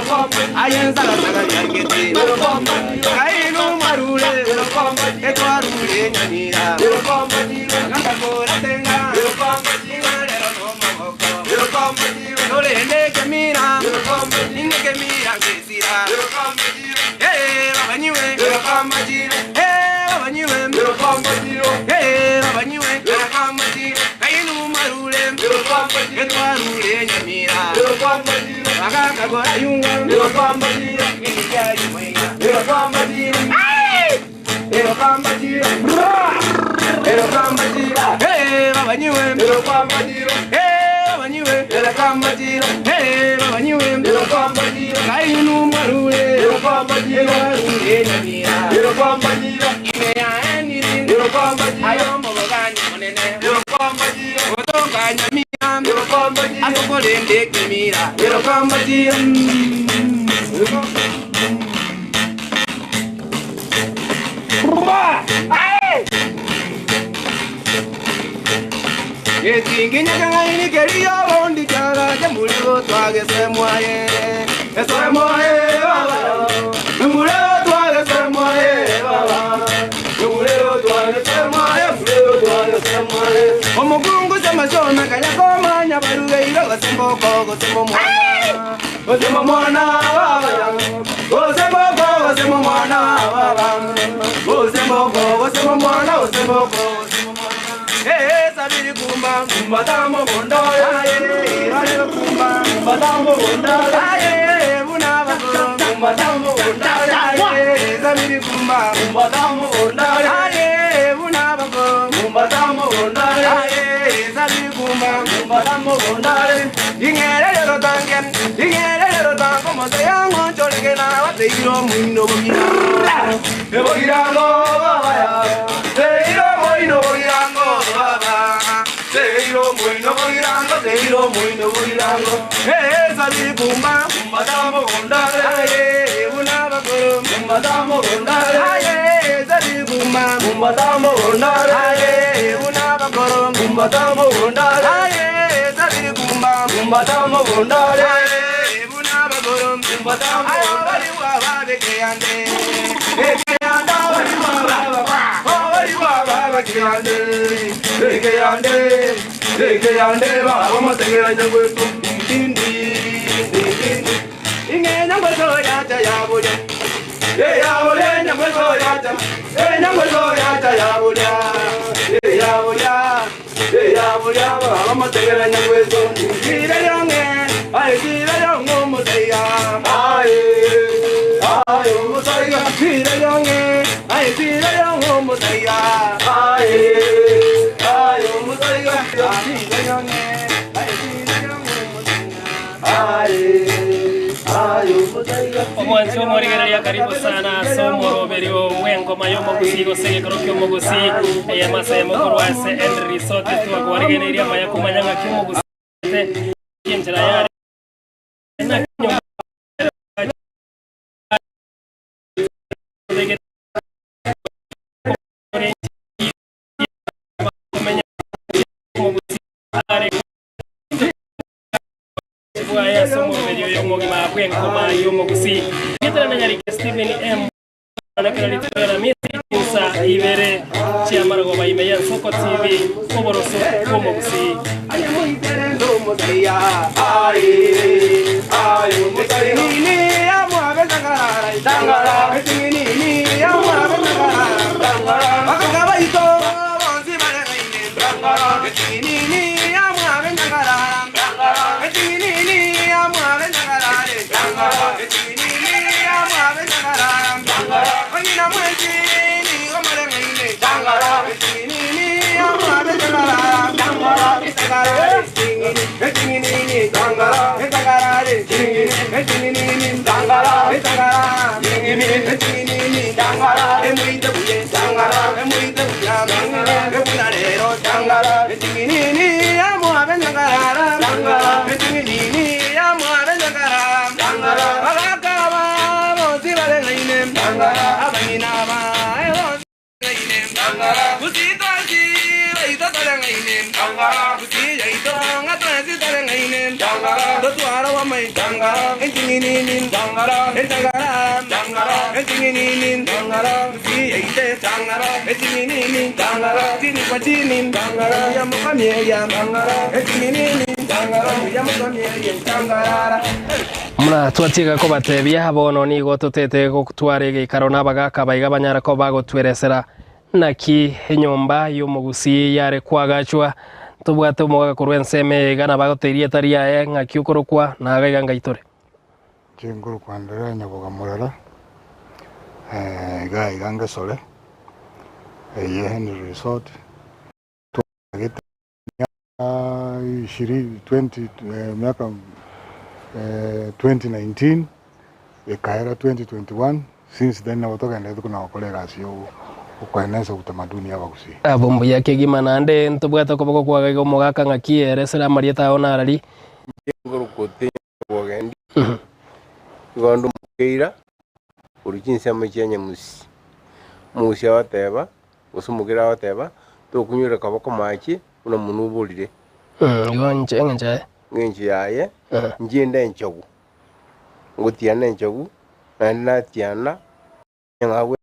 Aye nsagasaga riaigete Kaino mwarure Etwarure nyamira Agakakora tenga Ing'a rero nomogoko Torende ekemira Ing'a ekemira ngesira Eh, babanyiwe Eh, babanyiwe Eh, babanyiwe Kaino mwarure Etwarure nyamira Asokorende ekemira Getinginya kang'aini keria obondi kiagache murego twagese mwaye Esoe mwaye baba Murego twagese mwaye baba Murego twagese mwaye murego twagese mwaye Omokungu samashona kanya komanya barugeire gose mboko gose momwana Gose momwana baba Gose mboko gose momwana baba Gose mboko gose momwana gose mboko gose momwana Eh sabiri kumba kumba tambo bondo aye aye kumba kumba tambo bondo aye buna bakoro kumba tambo bondo aye sabiri kumba kumba tambo bondo aye buna bakoro kumba tambo bondo aye sabiri kumba kumba tambo bondo ingere lero tange ingere lero tango moto yango choleke na bateiro muino bogira ebogirango baba ya teiro muino bogirango baba teiro muino bogirango teiro muino bogirango eh sabiri kumba kumba tambo bondare aye buna bakoro kumba tambo bondare aye sabiri kumba kumba tambo bondare aye buna bakoro kumba tambo bondare aye sabiri kumba kumba tambo bondare aye buna bakoro kumba tambo bari wa babekeyande ekeyanda bari wa bari wa babekeyande ekeyande ekeyande baba mategera nyangwetu ndindi ndindi inge nyangweso yacha yabuja e yabuja nyangweso yacha e nyangweso yacha yabuja e yabuja e yabuja baba mategera nyangweso ndire yonge ay ndire yongo mutaya ay ay mutaya ndire yonge ay ndire yongo mutaya ay ay mutaya ndire yonge ay ndire yongo mutaya ay ay mutaya Omwanchi omorigereria karibu sana ase omoroberio bw'engoma y'omogusi gose egekoro ki'omogusi ey'amasa y'omokorwa ase End Resort twagwarigereirie amaya komanya ng'aki omogusi enchera yare naki nyomba komenya omogusi are bwaye ase omoroberio y'omogima bw'engoma y'omogusi getera nyarike Stephen M nakera rituko misi insa ibere chiamaragoba ime ya Nsoko TV oboroso bw'omogusi Ay, muy terendo, mutaya. Ay, ay, mutaya. Nini, amo a ver sangara, sangara. Nini, amo a ver sangara, sangara. Akakabaito, bonsi bare gaine, sangara. Nini, amo a ver sangara, sangara. Nini, amo a ver sangara, sangara. Nini, amo a ver sangara, sangara. Onina mwezi, ni omare gaine, sangara. Nini, amo a ver sangara, sangara. twaito toreng'aine, Gusii yaito ng'a twensi toreng'aine, Totware obwamaiko, enching'inini, enchagara, enching'inini, Gusii yaito, enching'inini, chini kwa chini, mbuya mokamieria, enching'inini, mbuya mokamieria, enchangara. Buna twatiga kobatebia, bono nigo totete gotwara egeikaro na abagaaka baiga banyare koba bagotweresera Naki enyomba y'omogusii yare koagachwa? Ntobwate omogaka korwa ensemo eye iga nabagote erieta riaye ng'aki okorokwa, na iga iga ngai tore. Inche nkorokwa Anderea Nyaboga Morara, iga iga ngesore, eye Henry Resort, twagete miaka ishirini twenty miaka 2019 ekaera 2021 since then nabo togenderete kona gokora egasi ya okoeneza utamaduni ya abagusii. Abwo mbuya kegima naende ntobwate okoboko kwao iga omogaka ng'aki eresera amarieta ao narari. Inche nkorokwa Otenyo Bwogendi, igo onde omokeira korwa chinsemo chia Nyamusi. Omogusi agoteba, gose omokera agoteba, tokunywera koboko mache buna monwe oborire. Igo inche eng'encho yaye. Eng'encho yaye, inche inde enchogu, ngotiana enchogu, naende natiana ng'a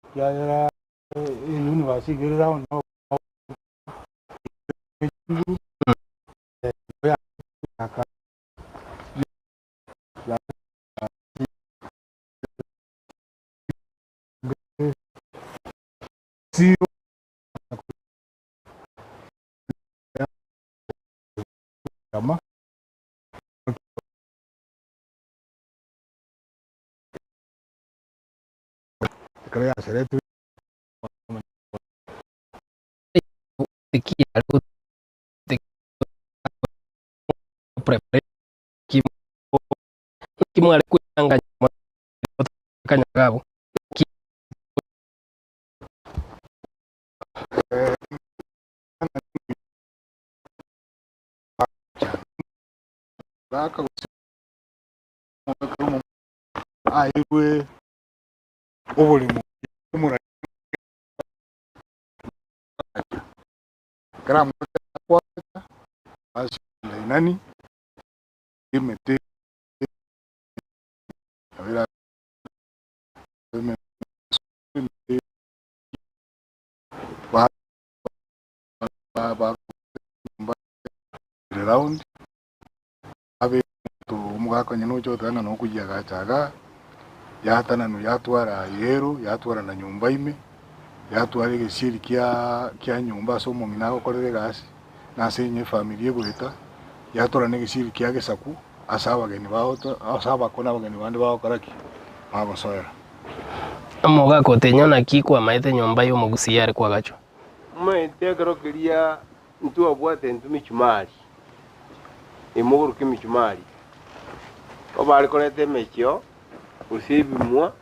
Ekiagera euniverse iga ere round Ekero yaseretwe. Airwe oboremo inani emete round Abe omonto omogaka onye nocha goteba ng'a nokoyiagacha igaa, yatananwa yatwara eero, yatwara na nyomba ime, yatwara egesieri kiaa kia nyomba ase omong'ina agokorera egasi, na ase onye efamiri egoeta, yatwara na egesieri kia gesaku ase abageni bagoto ase abako na abageni bande bagokora ki? Bagosoera. Omogaka otenyo naki kwamaete enyomba y'omogusii yare koagachwa? Omanyete ekero keria ntwabwate intwe mechumari, emogoroka emechumari, obare koreta emechio gose ebimwa,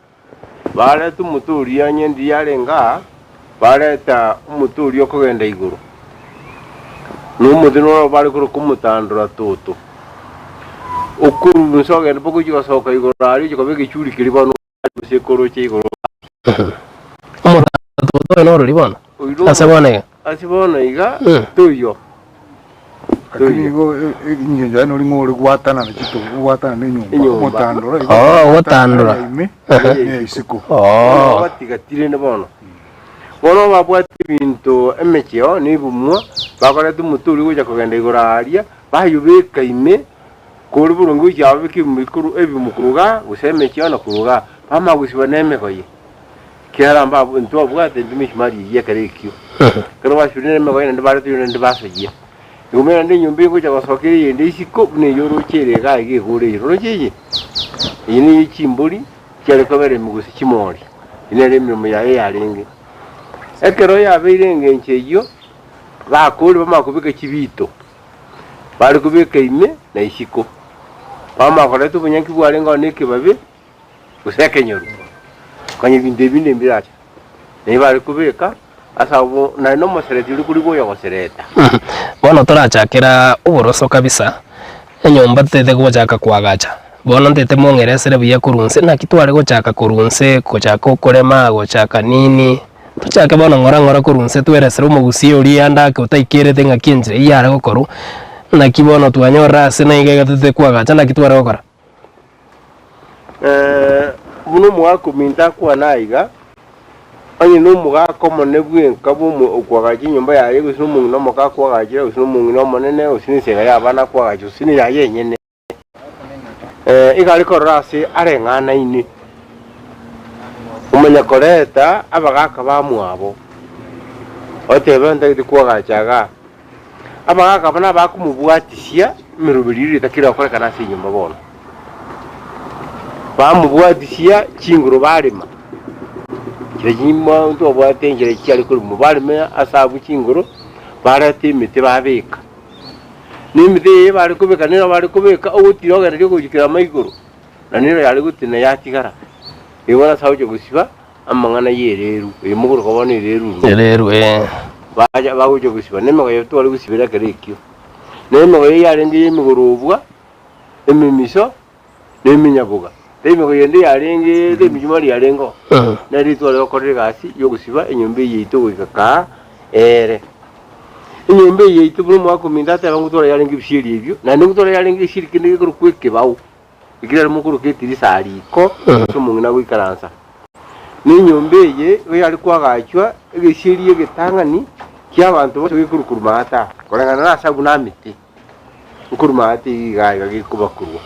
bareta omote oria onye ndiria arenge aa, bareta omote oria okogenda igoro, na omote noro bare koroka omotandora toto, okorwa inse ogende mpaka ochie gosoka igoro aria ochie koba egechuri keria bono gose ekoroche igoro. Omotato oyo norori bono? Ase bono iga? Ase bono iga toiyo. Lakini igo engencho yaye nori ng'a ore gwatanana chito gwatanana enyomba Enyomba. omotandora igo Oh, ogotandora. ya ime Ehe. ne ya isiko. Oh. Batigatire bono. Bono babwate ebinto emecheo na ebimwa, bakoreta omote oria gocha kogenda igoro aria, bayobeka ime, Korwa boronge gochia ababeke ebimo korwa igaa, gose emechie na korwa igaa, bamanya gosiba nemegoye, ekiagera mbabu ntwabwate intwe emesumari eyio ekero ekio. Ekero basibire nemegoye naende baretire naende basoyia. Igo bono naende enyomba egocha gosoka ere eyende isiko buna eyio oroche ere igaa iga egoro eye, oroche eye? Eye neye chimbori chiare kobera ime gose chimori, eyio nere emeremo yaye yarenge. Ekero yabeire engencho eyio, bakorire bamanya kobeka chibito. Bare kobeka ime na isiko, bamanya koreta obonyanki bwarenge oo na ekebabe, gose ekenyoru, konya ebinto ebi binde mbiracha. Naende bare kobeka, Ase abwo naende omosereti oria korigwa oyogosereta. Bono torachakera oboroso kabisa, enyomba totete gochaka koagacha. Bono ntete mong'eresere buya korwa inse, naki tware gochaka korwa inse, gochaka okorema, gochaka nini, tochake bono ng'ora ng'ora korwa inse tweresere omogusii oria ande ake otaikerete ng'aki enchera eyio yare gokorwa, naki bono twanyorire ase naiga iga totete koagacha naki tware gokora. Buna omogaka ominto akwane aiga, onye nomogaka omonene bwenka bw'omo okoagacha enyomba yaye, gose nomong'ina omoke akoagachera, gose nomong'ina omonene, gose nesega y'abana akoagacha, gose neyaye enyene, iga are korora ase areng'anaine, omanya koreta abagaka bamwabo, otebe ntagete koagacha igaa. Abagaaka aba nabakomobwatisia emeroberi eria etakire gokorekana ase enyomba bono. Bamobwatisia chinguru barema, chiria chimo ntobwate enchera chiare koremwa, bareme ase abwo chinguru, bareta emete babeka. Na emete eye bare kobeka nero bare kobeka ogotira ogendereria ogochikera amaigoro, na nero yare gotenena yatigara. Igo bono ase agocha gosiba. Amang'ana y'ereru, eye mogoroka bono ereru ime. Ereru, ee. Bacha bagocha gosiba, na emegoye tware gosibera ekero ekio. Na emegoye yarenge y'emegorobwa, ememiso, na emenyaboga. Na emegoye ende yarenge emichumari yarengeo. Nere tware gokorera egasi y'ogosiba enyomba eye yaito goika kaa ere. Enyomba eye yaito buna omwaka ominto ateba ngotwara yarenge ebisieri ebio, naende ngotwara yarenge gesieri kende gekorokwa ekebao. Ekiagera mokoroka etirisa aa riko, ase omong'ina agoikaransa. Na enyomba eye igo yare koagachwa egesieri egetang'ani ki'abanto bonsi gekorwa maata, koreng'ana nase abwo namete, nkorwa maata iga iga gekobakorwa.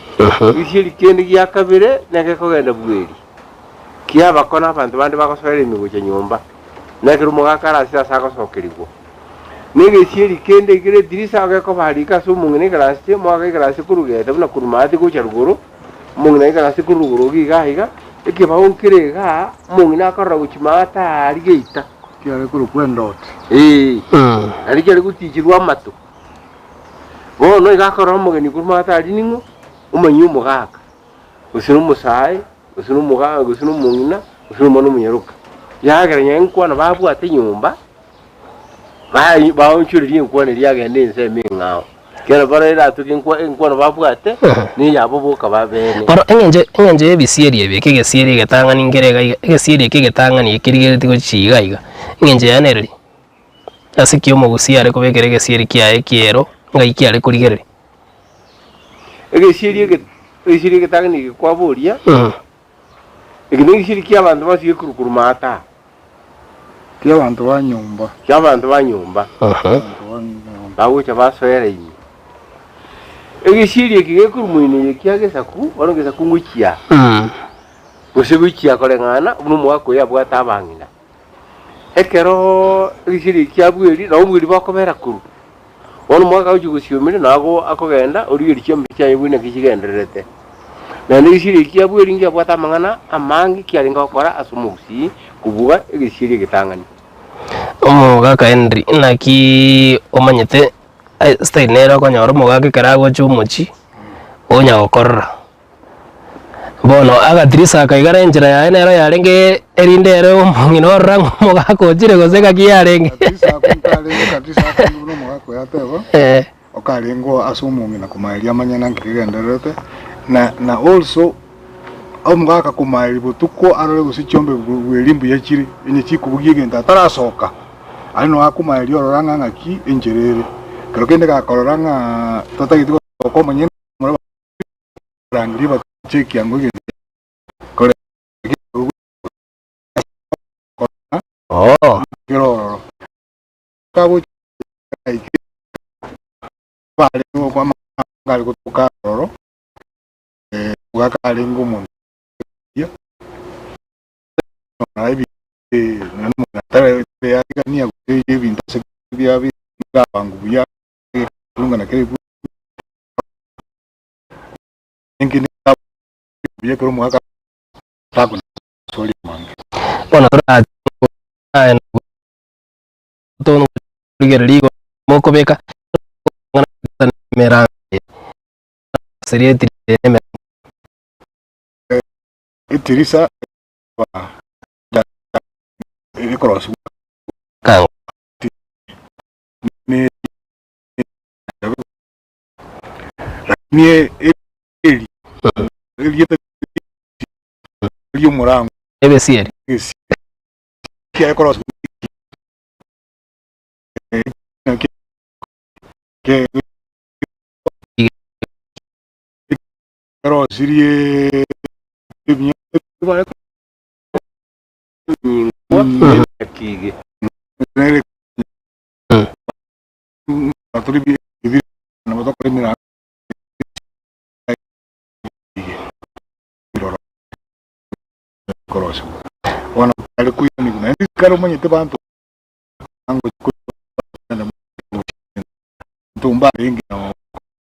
Egesieri kende gia kabere negekogenda bweri, kiabakona abanto bande bagosoera ime gocha nyomba, na ekero omogaka arasire ase agosokerigwa. Na egesieri kende ekere edirisa gekoba riko ase omong'ina aikaransete, omogaka aikaransete korwa gete buna korwa maate gocha rogoro, omong'ina aikaransete korwa rogoro iga iga, ekebao nkere igaa, omong'ina akorora gochia maate aaria geita. Kiare korokwa endoti. Ee, naende kiare goticherwa amato. Bono iga akorora omogeni korwa maate aria ning'o? Omanyia omogaka, gose na omosae. gose nomogaaka, gose nomong'ina, gose nomwana omonyaroka. Yagera nyankwana babwate enyomba, baye baonchoreria enkwana eria yagenda ensemo eng'ao. Ekero barora eratoke enkwa enkwana babwate, neyabo boka babene. Bono eng'encho eng'encho y'ebisieri ebi, eke egesieri egetang'ani nkere iga iga, egesieri eke egetang'ani ekerigeretie gochia iga iga, eng'encho yaye nereri? Ase ki omogusia are kobekera egesieri kiaye ki'ero, ng'ai kiare korigereria? Egesieri ege egesieri egetang'ani eke kwaboria, eke negesieri ki'abanto bonsi gekorokwa maata. Ki'abanto ba nyomba. Ki'abanto ba nyomba. Abanto ba nyomba. Bagocha basoera ime. Egesieri eke gekorwa moino eye kia gesaku, bono gesaku ngochia, gose gochia koreng'ana buna omogaka oyo abwate abang'ina. Ekero egesieri eke kia bweri, nabo obweri bokobera korwa. Bono omogaka agochia gosiomeria nago akogenda origereria chiombe chiaye buna naki chigendererete. Naende egesieri eke kia bweri nkiabwate amang'ana amange kiarenge gokora ase omogusii kobua egesieri egetang'ani. Omogaka Henry, naki omanyete style nere okonyora omogaka ekero agocha omochie, onya gokorora. Bono agatirisa akaigara enchera yaye nero yarenge erinde ere omong'ina orora ng'a omogaka ochire gose ng'aki yarenge. Katirisa ako nkarenge katirisa ako buna omogaka oyo ateba, Eh. okarenge ase omong'ina komaeria amanyene nki kegendererete, na na also omogaka komaeria botuko arore gose chiombe bweri mbuya chire, onye chikobugia egento atarasoka, aria noo akomaeria orora ng'a ng'aki enchera ere. Kero kende gakorora ng'a totageti gosoka omonyene. Korangeria bagacha ekiango egento kore Oo. kere ororo. Kagocha aike bare okwama kare gotoka ororo eh, omogaka arenge omonto buya na ebi na omonto atare arigania gose ebinto ase bia birabangu buya na kere Bono torigereria igoro mokobeka Etirisa ekorosigwa. Kanga. Ne lakini eri erieta ri'omorango Ebesieri. kiaye korosia kerosirie Ekige. Bono are koiranigwa naende ekero omanyete banto mbarenge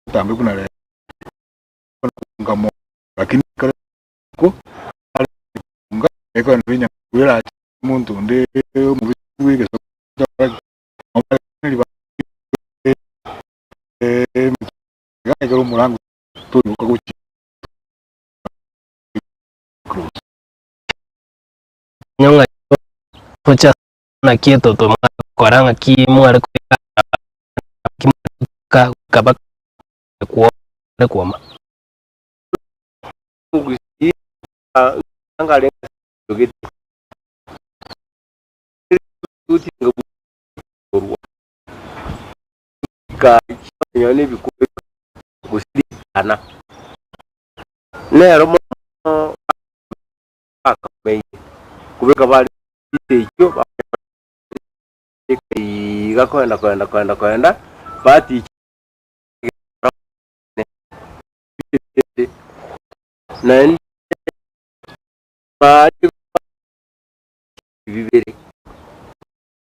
botambe buna rero lakini ekero omonto onde omobisa bw'egesaku ekero omorango toiroka gochia cross. Nyong'a gocha naki etoto mware gokora ng'aki mware koika ng'aki mware goika goika mpaka kwoma. Omogusii anga arenge ase egento gete korwa goika chinyoni na ebikoro gose ritana nero mono bakameire kobeka bare chita echio iga koenda koenda koenda koenda baticha naende baria bibere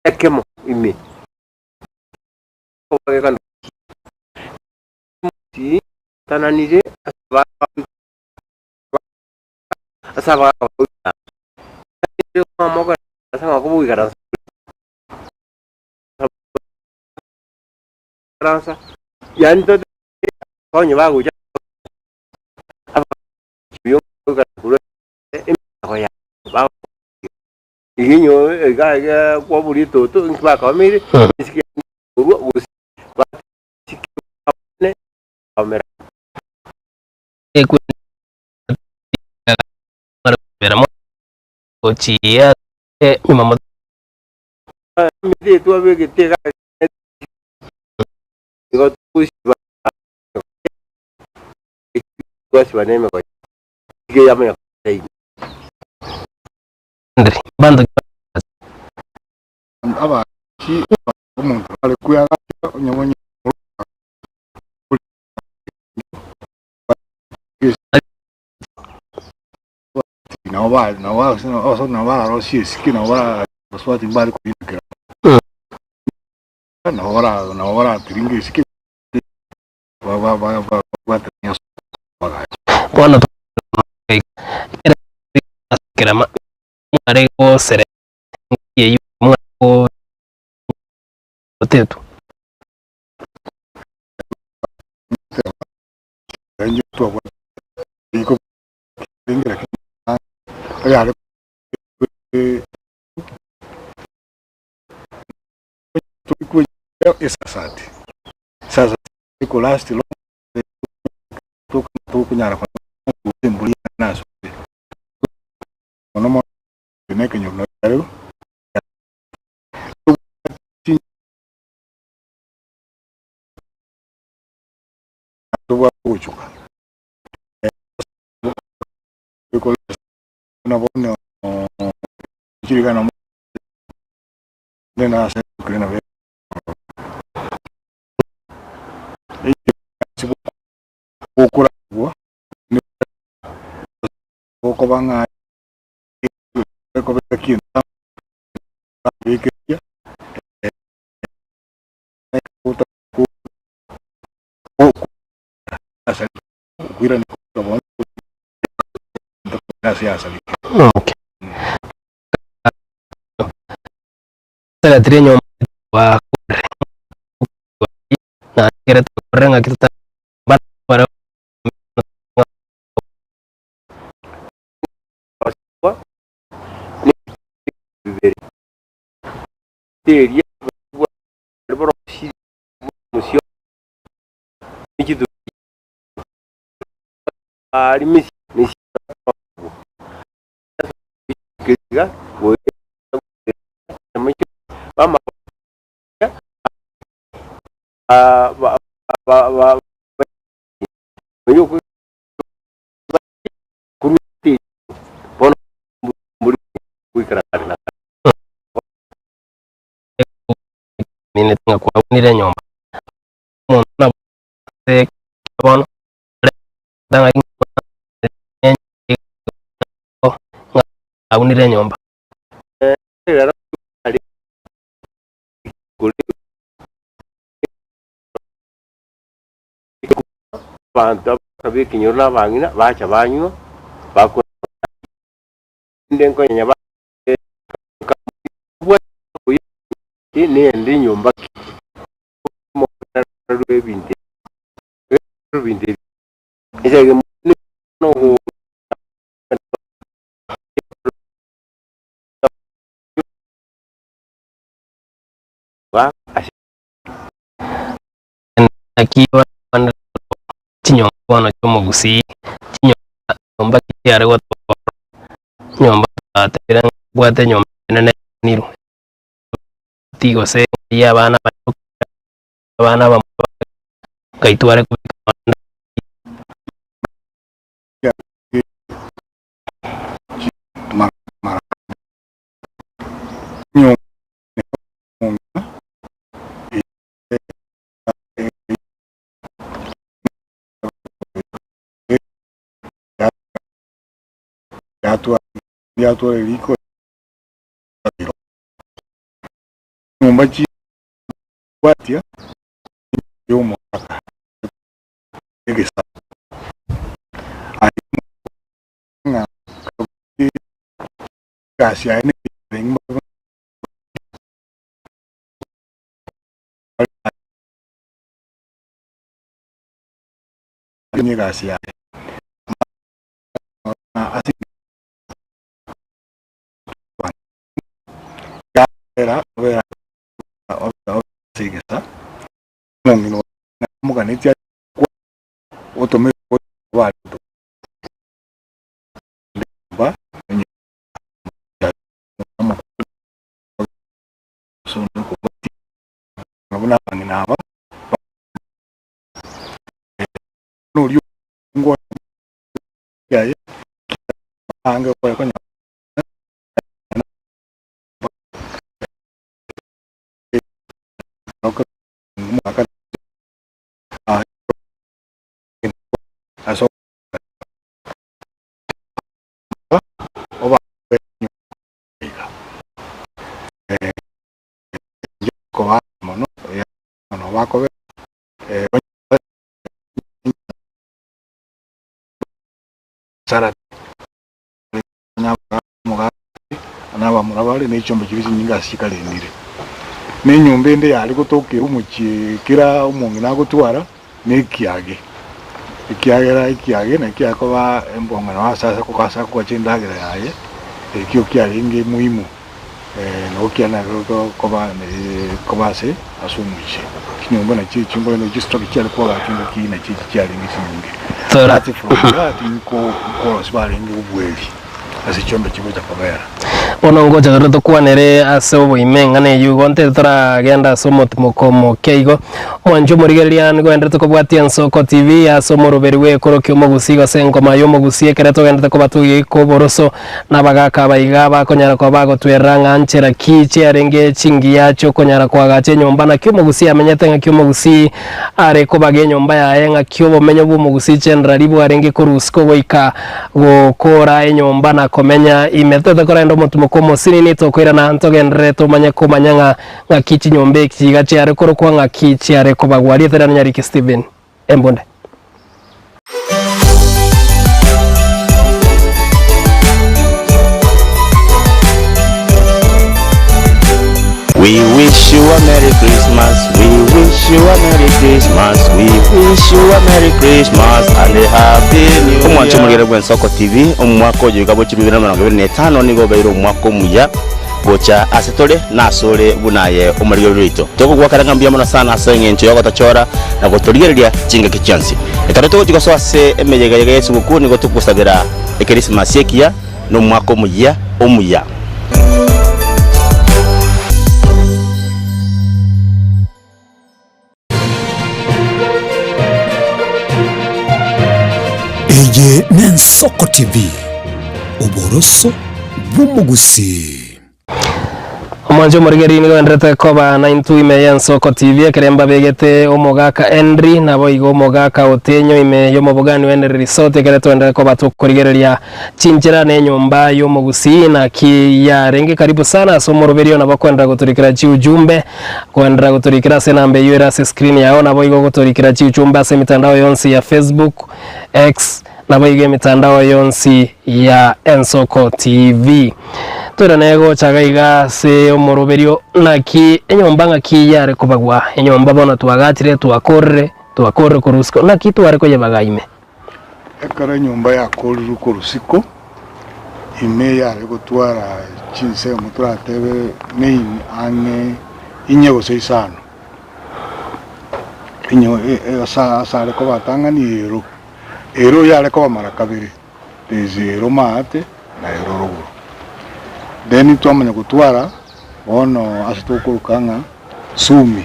ekemo ime tananire ase ase yaani onye bagocha Iga inyo iga iga kwabura etoto inki bakaomeire esike korwa gose bane baomera. Gochia nyuma Emete twabegete iga igo togosiba twasiba na emegoye iga yamanya koba. Abanto Abachi omonto are kweagacha onye onye nabo ba nabo nabo bararosie esike nabo bara abasubati mbare korinekera nabo bara nabo baratiringa esike ba ba ba babwatania ase bagacha. Bono kerama mware gosere eywo mware gotetwa. Gochuka buna bono chirigana gokoragwa gokoba ng'a ekobeka kinto Okay. Tagatire enyomba bakore na ekere tokore ng'aki tota bara Bibere. Eria borosirie omosio ne chituki aria misia Mineti ng'a kwaunire enyomba, omonto nabo ase bono ng'a aunire enyomba. Abanto b'ekenyoro na abang'ina bacha banywa, bakora rende nkonyenya nende enyomba ki ebinto ebi Naki chinyomba bono chi'omogusii, chinyomba nyomba ki chiare gotoka ororo, nyomba twatebire ng'a tobwate enyomba enene niru, ti gose ng'ai abana abana abamura ngai tware kobeka amang'ana. Yatwara eriko nyomba chigwatia y'omogaka egesaku ng'a egasi yaye egasi yaye ase egesa omong'ina omoganetie otome buna abang'ina aba noria yaye ange konya Nabamura bare ne chiombe chiria chinyinge ase chikarendire. Na enyomba ende yare gotokera omochie kera omong'ina agotwara nekiage, ekiagera ekiage nakio kiakoba embong'ina ase ase ase akogacha endagera yaye, ekio kiarenge muhimu nabo kiana koba koba ase ase omochie. Chinyomba nachio echio nkorende chistoki chiare koagachwa engaki nachio echi chiarenge chinyinge. Apart from that nko nkorosia barenge obweri ase chiombe chigocha kobera. Bono ngocha tore tokwanere ase oboime eng'ana eyio igo ntere toragenda ase omotimoko omoke igo. Omwanchi omorigereria nigo oenderete kobwatia Ensoko TV ase omoroberi bw'ekorokia omogusii gose engoma y'omogusii ekere togenderete koba togeika oboroso na abagaka aba iga bakonyara koba bagotwerera ng'a nchera ki chiarenge chingiya chi'okonyara koagacha enyomba naki omogusii amenyete ng'aki omogusii are kobaga enyomba yaye ng'aki obomenyo bw'omogusii generally bwarenge korusiko goika Gokora enyomba na komenya ime. Toete korenda omotimoko omosinini, tokoirana ntogenderere tomanye komanya ng'a ng'aki chinyomba echi iga chiare korokwa ng'aki chiare kobagwa. Rieta riane Nyariki Stephen Embunde. We wish you a Merry Christmas, we wish you a Merry Christmas, we wish you a Merry Christmas and a Happy New Year. Omwancho omorigere bw'Ensoko TV, omwaka oyo iga bwa 2025 nigo obeire omwaka omuya. gocha ase tore na asore buna aye omorigereria oito. Togogoakera ng'a mbuya mono sana ase engencho y'ogotochora na gotorigereria chingaki chionsi. Ekero togochia gosoa ase emeyega eye y'esuguku nigo togosabera Ekerisimasi ekiya na omwaka omoyia omuya. Eye n'Ensoko TV, oboroso bw'omogusii. Omwanche omorigereria nigo oenderete koba naintwe ime y'Ensoko TV ekere mbabegete omogaka Henry naboigo omogaka Otenyo ime y'omobogani o Henry Resort ekere toenderete koba tokorigereria chinchera na enyomba y'omogusii naki yarenge karibu sana ase omoroberio nabo koenderera gotorikera chiujumbe Koenderera gotorikera ase enamba eyio ere ase screen yao, naboigo gotorikera chiuchumbe ase emitandao yonsi ya Facebook, X, naboigo emitandao yonsi ya Ensoko TV. Toirane gocha iga iga ase omoroberio naki enyomba ng'aki yare kobagwa, enyomba bono twagachire twakorire, twakorire korwa isiko, naki tware koyebaga ime? Ekero enyomba yakorirwe korwa isiko, ime yare gotwara chinsemo toratebe main ang'e inye gose isano. Enyo ase ase are koba atang'ani ero, ero yare koba mara kabere, there is ero maate na ero rogoro. Then twamanya gotwara bono ase tokoroka ng'a sumi.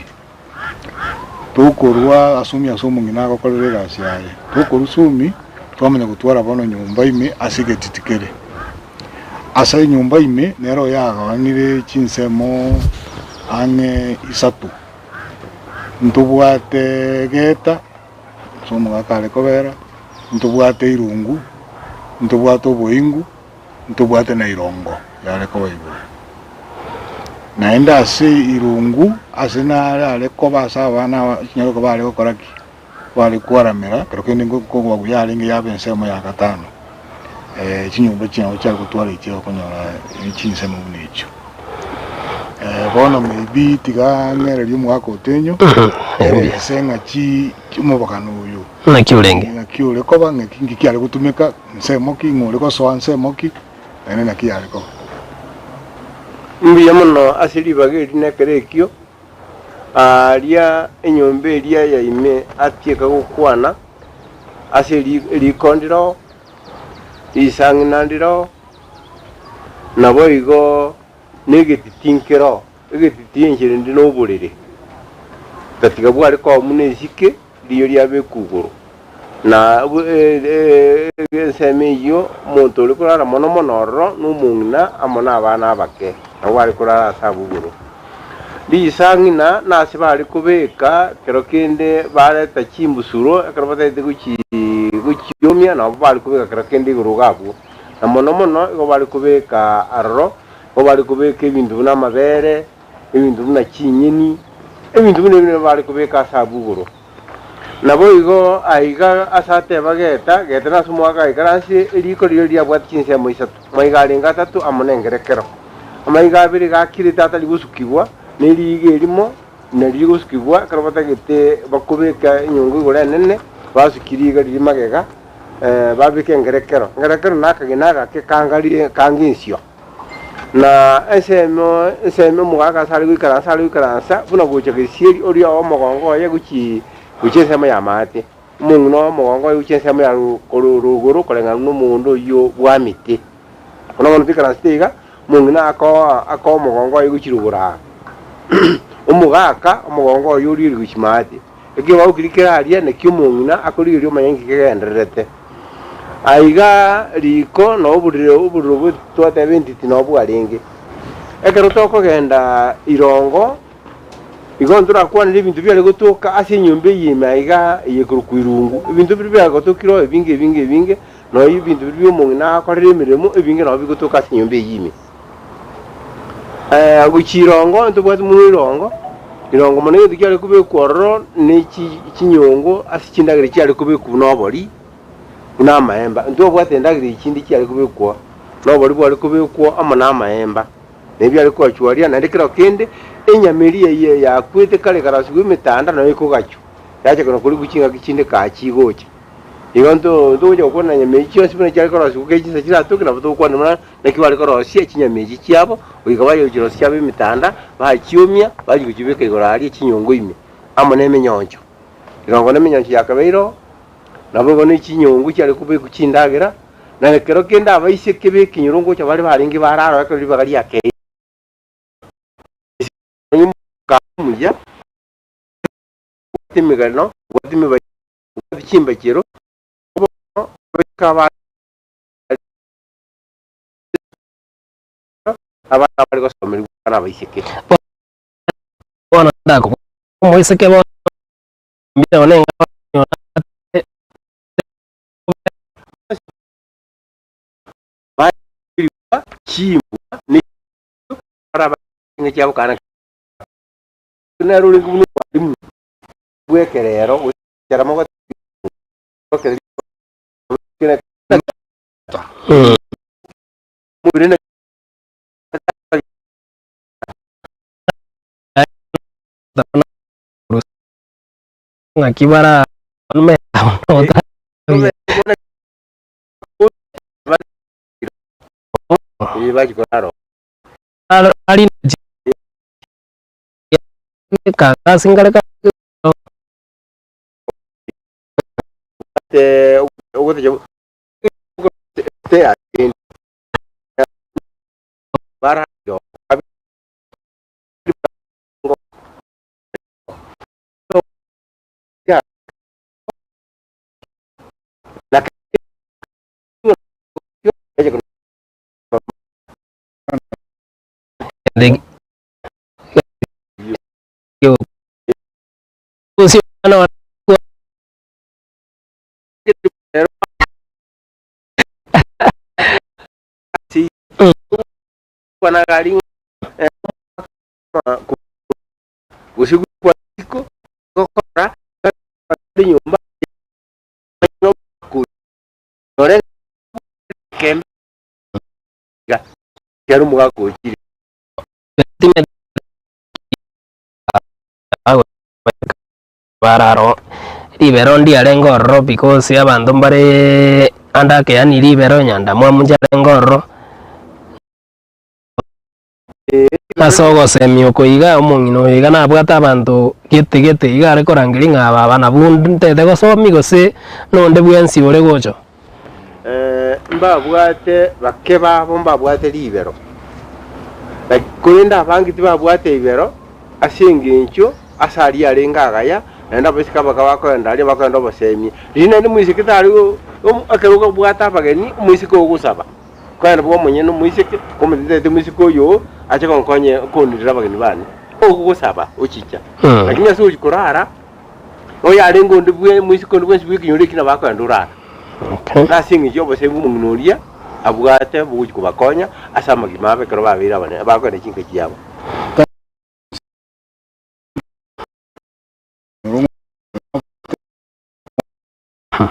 Tokorwa asumi ase omong'ina agokorera egasi yaye, tokorwa sumi twamanya gotwara bono nyomba ime ase egetiti kere. Ase enyomba ime nero yagabanire chinsemo ang'e isato, ntobwate geta ase omogaka are kobera, ntobwate irungu, ntobwate oboingu. ntobwate na irongo yare koba igoro. Naende ase irungu ase nare are koba ase abana aba chinyaroka bare gokora ki? Bare kwaramera ekero kende nkogwa buya yarenge yaba ensemo ya gatano chinyomba chiabo chiare gotwara echio okonyora chinsemo buna echio. Bono maybe tiga ng'ererie omogaka otenyo, ase ng'a chi omobogano oyo. Naki orenge? Naki ore koba, ng'aki nki kiare gotumeka, nsemo ki, ng'o ore gosoa nsemo ki, naende naki yare koba. Mbuya mono ase ribaga eri nekero ekio, aaria enyomba eria ya ime atieka gokwana ase eriko ndiroo, risang'ina ndiroo, naboigo negetiti nkeroo, egetiti enchera ende noborere, tatiga bware koba buna esike. Riiyo riabekwa igoro, na ensemo eyio omonto ore korara mono mono ororo nomong'ina amo nabana abake, nabwo bare korara ase abwo igoro. Risang'ina nase bare kobeka kero kende bareta chimbusuro ekero batagete gochiomia nabo bare kobeka kero kende igoro iga abwo. Na mono mono igo bare kobeka aroro, igo bare kobeka ebinto buna amabere, ebinto buna chinyeni, ebinto buna ebio nigo bare kobeka ase abwo igoro. Naboigo aiga ase ateba geta, geta nase omwaka agaikaransie eriko riria riabwate chinsemo isato, amaiga arenge atato amo nengerekero. Amaiga abere gakirete atari gosukigwa, na eriiga erimo nario rigosukigwa ekero batagete bakobeka enyongo igoro enene, basukia riiga riria magega, babeka engerekero. Engerekero nakagena agake kanga rie kanga ensio. Na ensemo ensemo omogaka ase are goikaransa are goikaransa buna gocha gesieri oria omogongo oye gochia gochia ensemo y'amaate, omong'ina omogongo oye gochia ensemo ya ro rogoro koreng'ana buna omogondo oyio bwamete. Bono bono toikaransete iga, omong'ina akoa akoa omogongo oye gochia rogoro aa, omogaka omogongo oye origereria gochia maate, ekebago keria kere aria nakio omong'ina akorigereria omanye nki kegendererete. Aiga riko na oborere obororo bwe twateba entiti nabo bwarenge. Ekero tokogenda irongo, igo ntorakwanere ebinto biare gotoka ase enyomba eye ime aiga eye ekorokwa irungu. Ebinto biria biagotokire oo ebinge ebinge ebinge, nonya ebinto biria bia omong'ina akorire emeremo, ebinge nabo bigotoka ase enyomba eye ime. Gochia irongo ntobwate mono irongo, irongo mono egento kiare kobekwa ororo ne chi chinyongo ase chindagera chiare kobekwa buna obori, buna amaemba. Ntobwate endagera echi chinde chiare kobekwa, na obori bware kobekwa amo na amaemba, na ebiare kogachwa aria, naende kero kende, enyama eria eye yakwete kare ekarosiwa emetanda nayo ekogachwa, yacha kona korigwa chingaki chinde kaa chigocha. Igo nto ntogocha gokwana nyama echi chionsi buna chiare korosigwa kera chinsa chiratoke, nabo togokwana buna naki bare korosia chinyama echi chiabo, goika baye gochirosia chiaba emetanda, bachiomia, bachia gochibeka igoro aria chinyongo ime, amo na emenyoncho. Rirongo na emenyoncho yakabeire oo, naboigo ne chinyongo chiare kobekwa chindagera, na ekero kende abaiseke b'ekenyoro ngocha bare barenge bararora ekero ribaga riakeire. Onye omuya, obwate emegano, obwate emebayeno, obwate chimbachero, bono goika abana abana bare gosomerigwa abana abaiseke. Bono ndakobua omoiseke bono mbire one enga Bairigwa chimbwa ne bara chiabo kana nere orenge buna omwalimu bw'ekerero gose ekero Ng'aki bara Bararo ribero ndiarenge ororo because abanto mbare ande ake yaani ribero nyandamwamu nchiarenge ororo. Ase ogosemia oko iga, omong'ina oyo iga nabwate abanto gete gete iga are korangeria ng'a aba aba nabwo ntete gosomia gose nonde bwensi ore gocha. Mbabwate bake babo mbabwate ribero, korende abange tibabwate ribero ase engencho ase aria arenge agaya, naende abaiseke abake bakoenda aria bakoenda obosemia. Riria naende omoiseke tari ekero obwate abageni, omoiseke ogosaba, koenda bwa omonyene omoiseke, komotebia omoiseke oyo oo ache gonkonya konirera abageni bane, ogosaba ochicha. Lakini ase ogochia korara. Oyarenge onde bwe moiseke onde bwensi bw'ekenyoro ekio nabo akoenda orara. Na ase engencho y'obosae bw'omong'ina oria abwate bogochia kobakonya ase amagima abo ekero babeire abanene bakoenda chinka chiabo.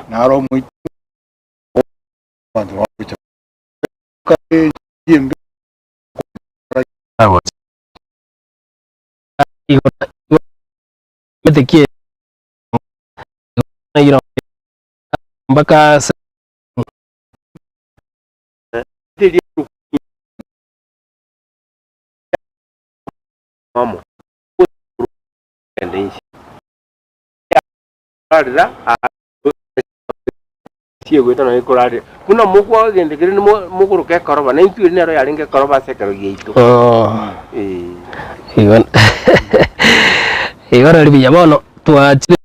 Naro omoito abanto bagocha embe. Mpaka ase Buna mokwa egento keria mogoroka ekoroba, na intwe eri nero yarenge ekoroba ase ekero giaito. Igo igo nari buya bono twachire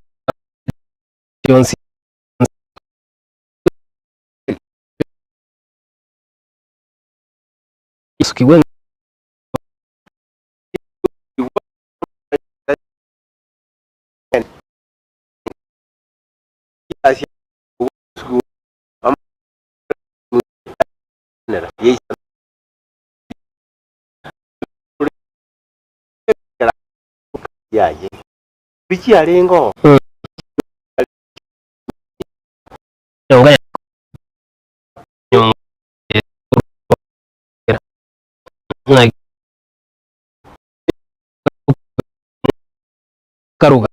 chionsi sukigwe. Yaye bichiarenge oo. Nyonga ya nyonga karuga.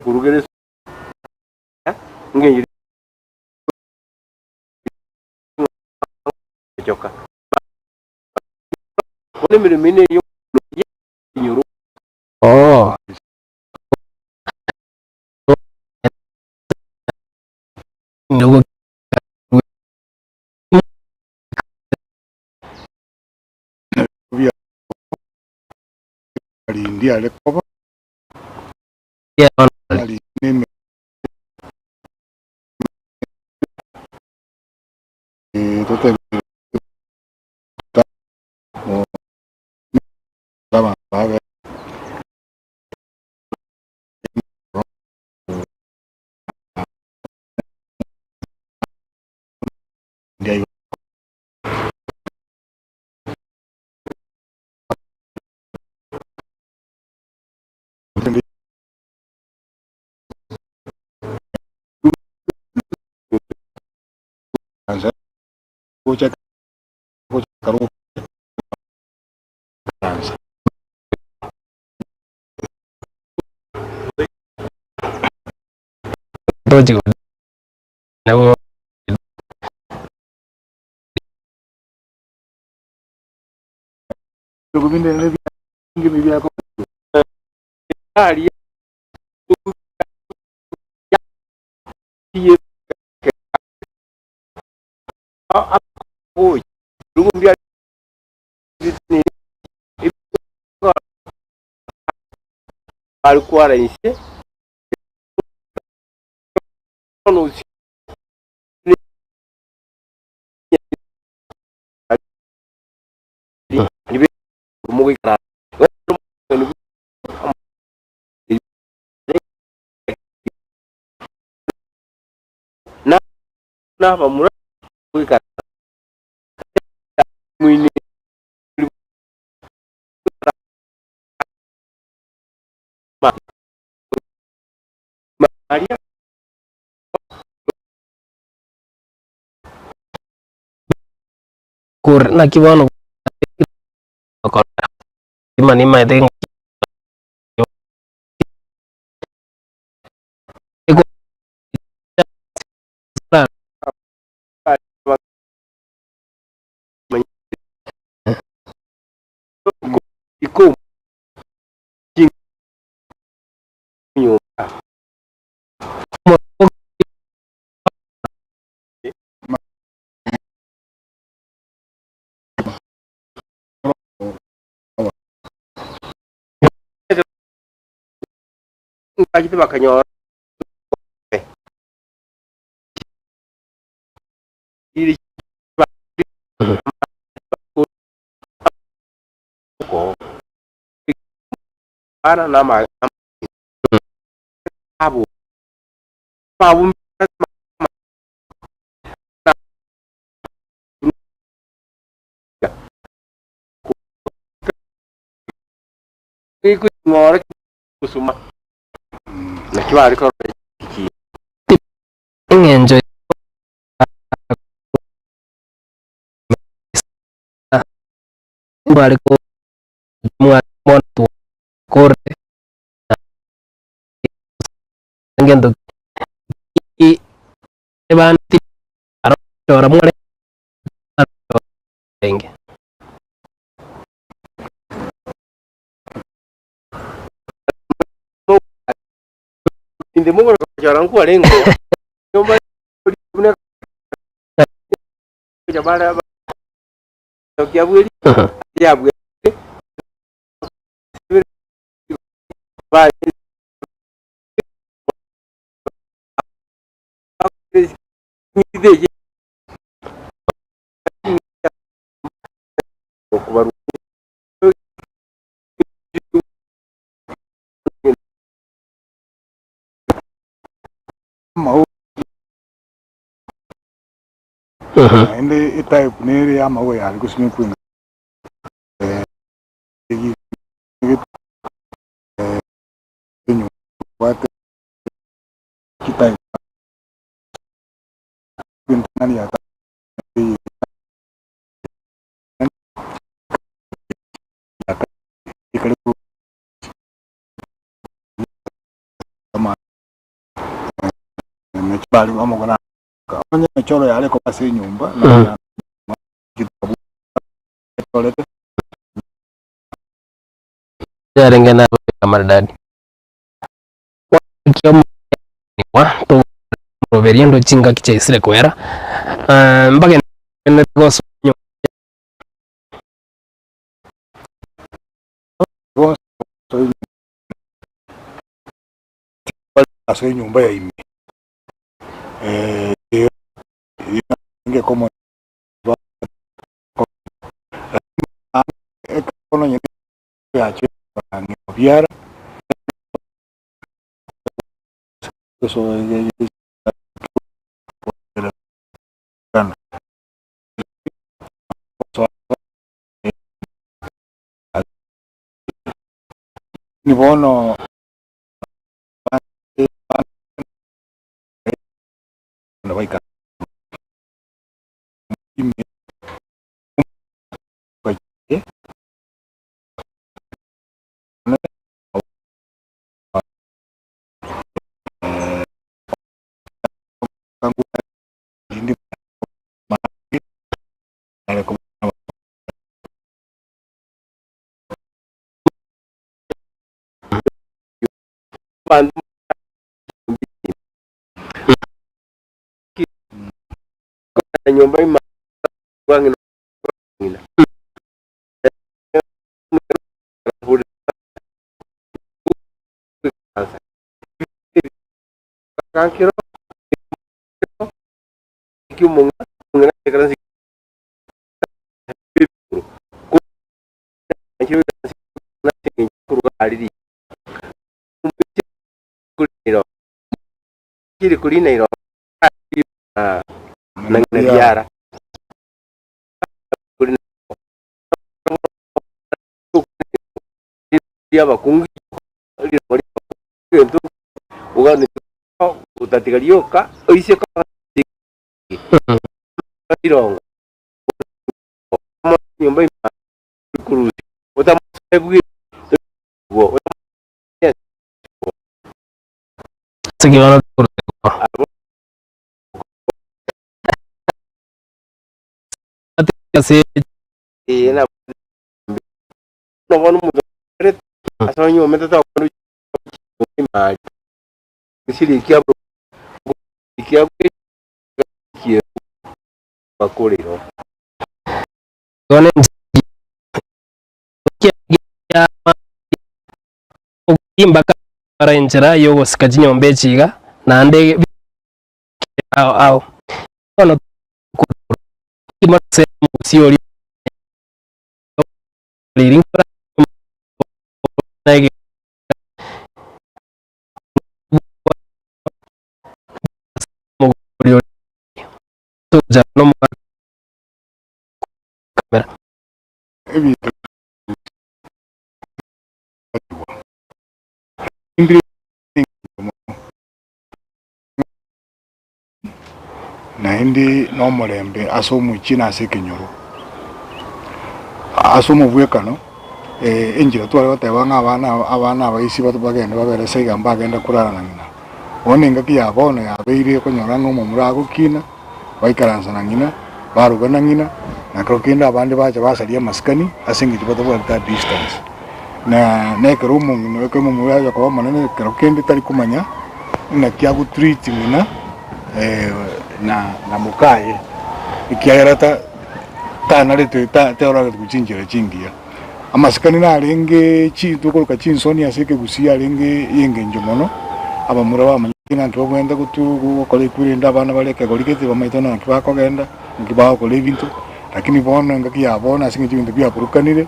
Korugera engencho gochoka. Bono emeremo eye neye ebinyoro. Rindi are koba Bare kwara inse nabamura goikara mwine Maria. Kore naki bono gokora nimaete Iko nyumba. Bakite bakanyora iri ana na ma abo abo ng'ore kusuma nakio bare korora ki eng'encho bare ko mwa kore ngento ki ebanti arora mware enge. Inde mogoro kochora nkwarenge nyomba buna bara kiabweri yabwe ba okubaru Amaua naende etype nere ya amaua yare gosimekwa enga enyomba chitype entang'ani ya ekare. Nachio bare amo na onye emechoro yare koba ase enyomba na chorete. Yarenge na amaridadi. Roberia ndo chingaki chiaisire koera mbagende gosoa nyomba. Ase enyomba ya ime biara. Bono Nyomba ima ng'ina. Otatiga rioka oise rirongo nyomba Ase Mpaka enchera y'ogosika chinyomba echi iga, naende ao ao. Bono Ebinto naende nomorembe ase omochie na ase ekenyoro. Ase omobwekano enchera tware goteba ng'a abana abana abaisia bagende babere ase iga mbagende korara na ng'ina. Bono engaki ya bono yabeire okonyora ng'a omomura agokina, baikaransa na ng'ina, baroka na ng'ina, na ekero kende abande bacha basaria amasikani ase eng'encho batabwati that distance. Na na ekero omong'ina ekero omomura acha koba omonene ekero kende tari komanya naki ago treat ng'ina na na mokaye, ekiagera ta tanarete ta teroreti gochia chinchera chingiya. Amasikani narenge chi tokoroka chinsoni ase ekegusii arenge ya engencho mono, abamura bamanyete ng'a nki babwenerete gotu gokora ekwe rende abana bare ekegori gete bamanyete buna naki bakogenda, naki bagokora ebinto, lakini bono engaki ya bono ase eng'encho ebinto biaburukanire,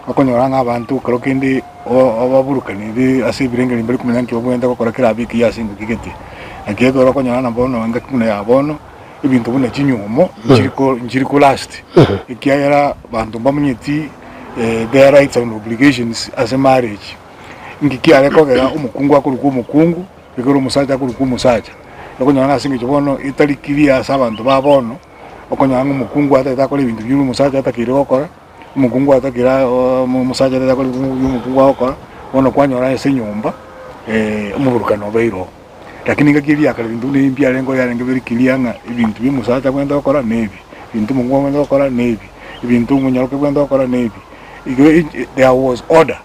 okonyora ng'a abanto ekero kende obaburukanire ase ebirengererio mbari komanya nki babwenerete gokora kerabe ekiya ase engaki gete. Naki ekero okonyora na bono engaki buna ya bono. ebinto buna chinywomo nchiri ko last, ekiagera abanto mbamanyeti their rights and obligations ase marriage. Inki kiare kogera omokungu akorokwa omokungu, ekero omosacha akorokwa omosacha. Okonyora ng'a ase eng'encho bono etari clear ase abanto ba bono, okonyora ng'a omokungu atagete akore ebinto biria omosacha atakeire gokora, omokungu atakeire omosacha atagete akore ebinto biria omokungu agokora, bono kwanyora ase enyomba omoburukano obeire oo. Lakini engaki eria ya kare ebinto buna ebi mbiarenge oyarenge very clear ng'a ebinto bia omosacha abwenerete gokora nebi, ebinto omokungu abwenerete gokora nebi, ebinto omonyaroke abwenerete gokora nebi. Igo there was order.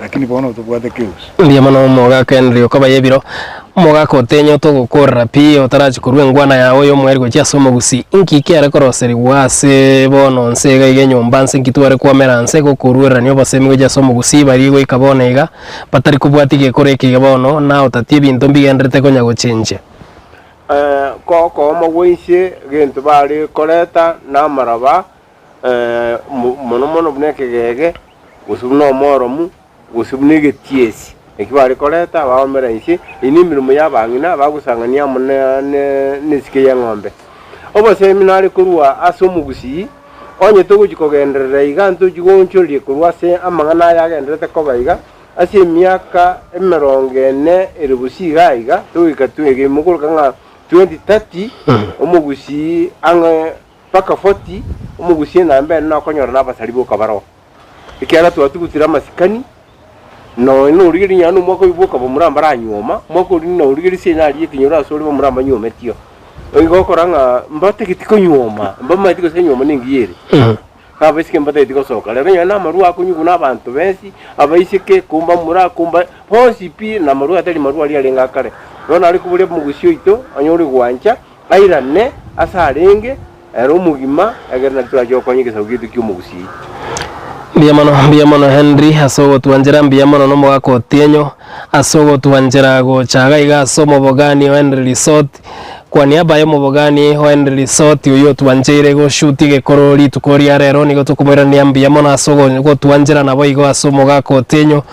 Lakini bono tobwate chaos. Mbuya mono omogaka Henry okoba y'ebiro, omogaka otenye otogokorera pi otarachi korwa engwana yao y'omweri gochia ase omogusii. Inki kiare koroserigwa ase bono nse iga iga enyomba nse inki tware kwamera nse gokoruererania obosemi gochia ase omogusii baria goika bono iga batari kobwatia gekoro eke iga bono na otatie ebinto mbigendererete konya gochenchia. Kooma gwa inse gento bare koreta namaraba mono mono buna ekegege, gose buna omoromu, gose buna egetiesi, ekio bare koreta baomera inse, eyio nemeremo ya abang'ina bagosang'ania amo na esike y'eng'ombe. Obosemi nare korwa ase omogusii, onye togochia kogenderera iga ntochia goonchoreria korwa ase amang'ana aya agendererete koba iga, ase emiaka emerongo ene ere bosio iga iga, togoika mogoroka ng'a 2030, omogusii ang'e Mpaka 40, omogusie enamba ere nokonyora nabasari boka baroo, ekiagera twatugutire amasikani, nonya norigereria nonya na omwaka oyio bwoka bomura mbaranyuoma, omwaka oria norigereria ase aria ekenyoro ase ore bomura mbanyuometio. Igo okora ng'a mbatageti konyuoma, mbamaeti gose enyuomo nengiya ere. Abaiseke mbatageti gosoka, rero nonya na amarwa akonyugwa na abanto bensi, abaiseke, kumba mura, kumba bonsi pi, na amarwa atari marwa aria arenge akare. Bono nare koboria omogusi oito, onye ore gwancha, Airane ase arenge ere omogima, ekero nario torache gokonya egesaku giaito ki'omogusii. Mbuya mono, mbuya mono Henry ase ogotwanchera, mbuya mono nomogaka Otienyo ase ogotwanchera gocha iga iga ase omobogani o Henry Resort. Kwa niaba y'omobogani o Henry Resort oyio otwancheire goshutia egekoro rituko ria rero nigo tokomoirania mbuya mono ase ogotwanchera naboigo ase omogaka Otienyo.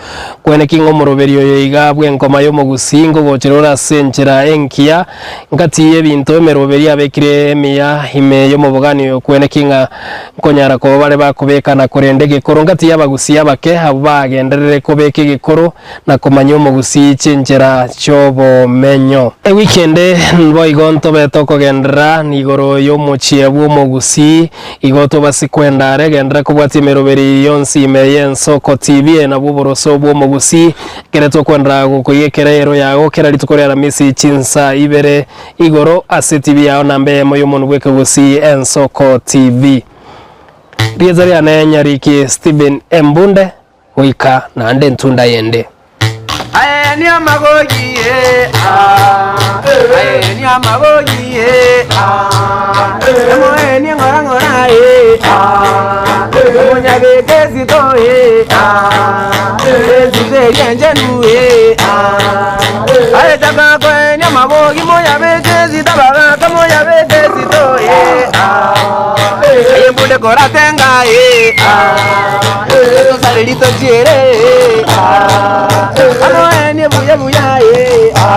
Kweneki ng'a omoroberi oyo iga bw'enkoma y'omogusii ngogochera ore ase enchera engiya, Ngati y'ebinto emeroberi yabekire emiya ime y'omobogani oyo kweneki ng'a nkonyara koba bare bakobeka na korenda egekoro ngati y'abagusii abake abwo bagenderere kobeka egekoro na komanyia omogusii chinchera chi'obomenyo. Ewiki ende boigo ntobe tokogenderera nigoro y'omochie bw'omogusii igo tobasi kwenda are genderera kobwatia emeroberi yonsi ime y'ensoko TV nabwo oboroso bw'omogusii Ekero tokoenderera gokoiyekera eero yago kera rituko ria Aramisi chinsa ibere igoro ase TV yao namba eyemo y'omonwa bw'ekegusii Ensoko TV. Rieta riane Nyariki Stephen Embunde goika naende ntunda yende. Aye ni amagogi eh, ah. Aye ni amagogi eh, ah. Emoe ni ng'ora ng'ora eh, ah. Omonyabeke esito eh, ah. Esito eria enchenu eh, ah. Aye chaka koenia amabogi moyabeke esito abagaka moyabeke esito eh, ah. Aye mbunde koratenga eh, ah. Tosare ritochiere eh, ah. Amoenie buya buya eh, ah.